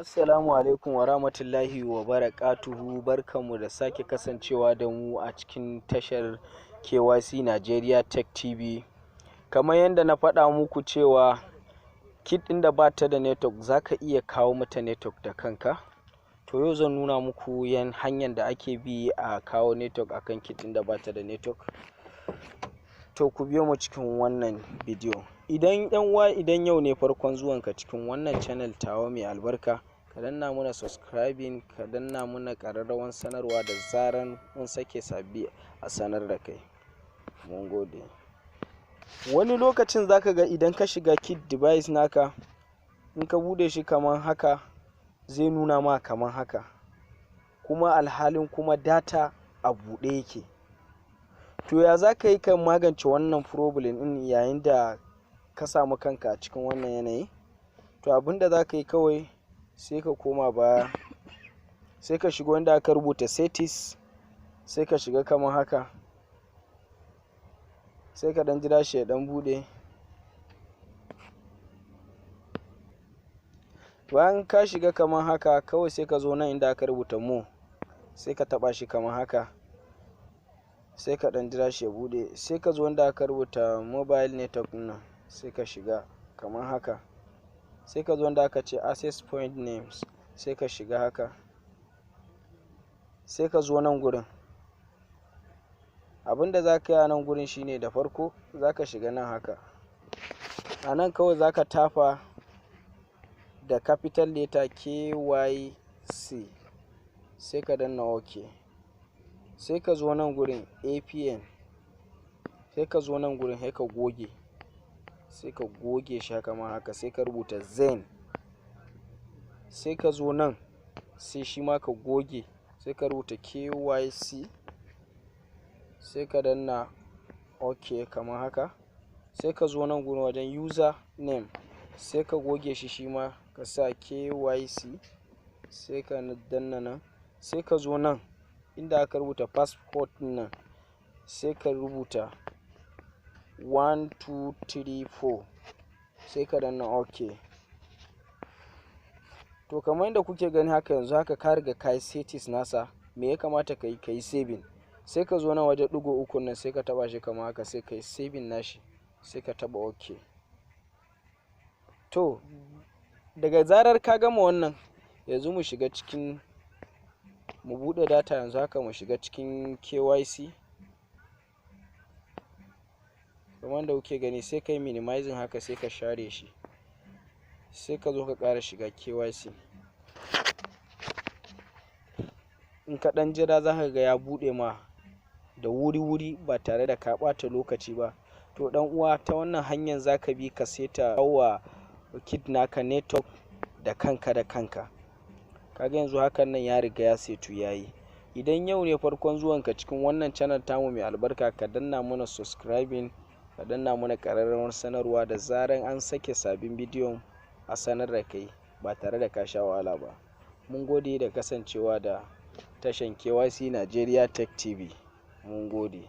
Assalamu alaikum wa rahmatullahi wa barakatuhu. Barkanmu da sake kasancewa da mu a cikin tashar KYC Nigeria Tech TV. Kamar yadda na faɗa muku cewa kit ɗin da bata da network zaka iya kawo mata network da kanka. To yau zan nuna muku yan hanyar da ake bi a kawo network akan kit ɗin da bata da network. To ku biyo mu cikin wannan bidiyo. Idan yan uwa, idan yau ne farkon zuwanka cikin wannan channel tawa mai albarka, ka danna muna subscribing, ka danna muna ƙararrawan sanarwa, da zaran mun sake sabbi a sanar da kai. Mun gode. Wani lokacin zaka ga idan ka shiga kit device naka, in ka bude shi kaman haka, zai nuna ma kaman haka, kuma alhalin kuma data a buɗe yake. To ya za ka yi ka magance wannan problem ɗin yayin da ka samu kanka a cikin wannan yanayi? To abinda za ka yi kawai, sai ka koma baya, sai ka shiga wanda aka rubuta settings, sai ka shiga kamar haka, sai ka dan jira shi ya dan bude. Bayan ka shiga kamar haka, kawai sai ka zo nan inda aka rubuta more, sai ka taba shi kamar haka, sai ka dan jira shi ya bude. Sai ka zo inda aka rubuta mobile network nan, sai ka shiga kamar haka, sai ka zo inda aka ce access point names, sai ka shiga haka, sai ka zo nan gurin. Abinda za ka yi a nan gurin shine, da farko za ka shiga nan haka, a nan kawai za ka tafa da capital letter KYC, sai ka danna OK. Sai ka zo nan gurin APN, sai ka zo nan gurin, sai ka goge, sai ka goge shi haka ma haka, sai ka rubuta Zain. Sai ka zo nan, sai shi ma ka goge, sai ka rubuta KYC, sai ka danna OK kamar haka. Sai ka zo nan gurin wajen user name, sai ka goge shi, shi ma ka sa KYC, sai ka danna nan. Sai ka zo nan inda aka rubuta passport nan, sai ka rubuta 1 2 3 4, sai ka danna OK. To kamar yadda kuke gani haka, yanzu haka ka riga ka yi settings nasa. Me ya kamata ka yi? Ka yi saving. Sai ka zo nan waje ɗigo uku nan, sai ka taba shi kamar haka, sai ka yi saving nashi, sai ka taba OK. To daga zarar ka gama wannan, yanzu mu shiga cikin, mu buɗe data yanzu haka, mu shiga cikin KYC kamar da kuke gani. Sai ka yi minimizing haka, sai ka share shi, sai ka zo ka ƙara shiga KYC. In ka ɗan jira, za ka ga ya buɗe ma da wuri-wuri ba tare da ka ɓata lokaci ba. To ɗan uwa, ta wannan hanyar za ka bi ka seta wa kit naka network da kanka da kanka. Kaga yanzu hakan nan ya riga ya setu yayi. Idan yau ne farkon zuwanka cikin wannan channel tamu mai albarka, ka danna mana subscribing, ka danna mana ƙararrawar sanarwa, da zaran an sake sabbin bidiyon a sanar da kai ba tare da ka sha wahala ba. Mun gode da kasancewa da tashan KYC Nigeria Tech TV. Mun gode.